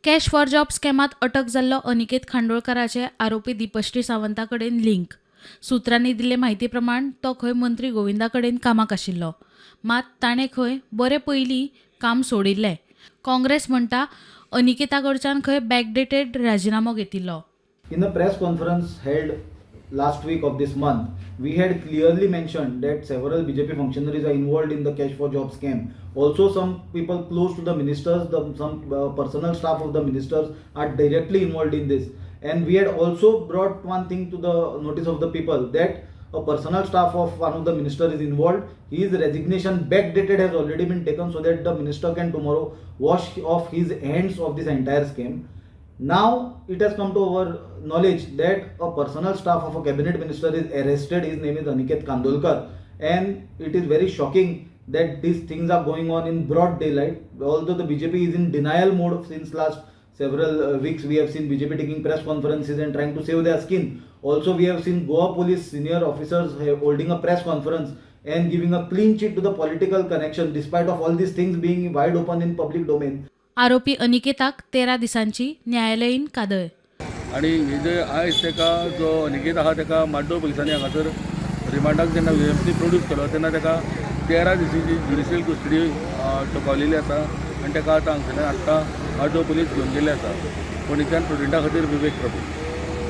Cash for job स्कॅमात अटक जाल्लो अनिकेत खांडोळकाराचे आरोपी दीपश्री सावंता कडेन लिंक. सुत्रांनी दिल्ले म्हायती प्रमाण तो खंय मंत्री गोविंदा कडेन कामाक आशिल्लो, मात ताणें खंय बरे पयलीं काम सोडिल्लें. काँग्रेस म्हणटा, अनिकेता कडच्यान खंय बॅकडेटेड राजिनामो घेतिल्लो. In a press conference held last week of this month, we had clearly mentioned that several BJP functionaries are involved in the cash for job scam. Also, some people close to the ministers, some personal staff of the ministers are directly involved in this. And we had also brought one thing to the notice of the people, that a personal staff of one of the minister is involved. His resignation backdated has already been taken so that the minister can tomorrow wash off his hands of this entire scam. Now it has come to our knowledge that a personal staff of a cabinet minister is arrested. His name is Aniket Kandolkar, and it is very shocking that these things are going on in broad daylight. Although the BJP is in denial mode since last several weeks, we have seen BJP taking press conferences and trying to save their skin. Also, we have seen Goa police senior officers holding a press conference and giving a clean chit to the political connection, despite of all these things being wide open in public domain. आरोपी अनिकेताक 13 दिसांची न्यायालयीन कादय. आनी हे जे आयज ताका जो अनिकेत आहा, ताका माड्डोळ पुलिसांनी हांगासर रिमांडाक जेन्ना वी प्रोड्यूस केलो, तेन्ना ताका 13 दिसांची ज्युडिशियल कस्टडी ठोकावलेली आसा आनी ताका आतां हांगसरल्यान आत्तां माड्डोळ पुलीस घेवन गेल्ले आसा. पणजेच्यान प्रुडंटा खातीर विवेक प्रभू.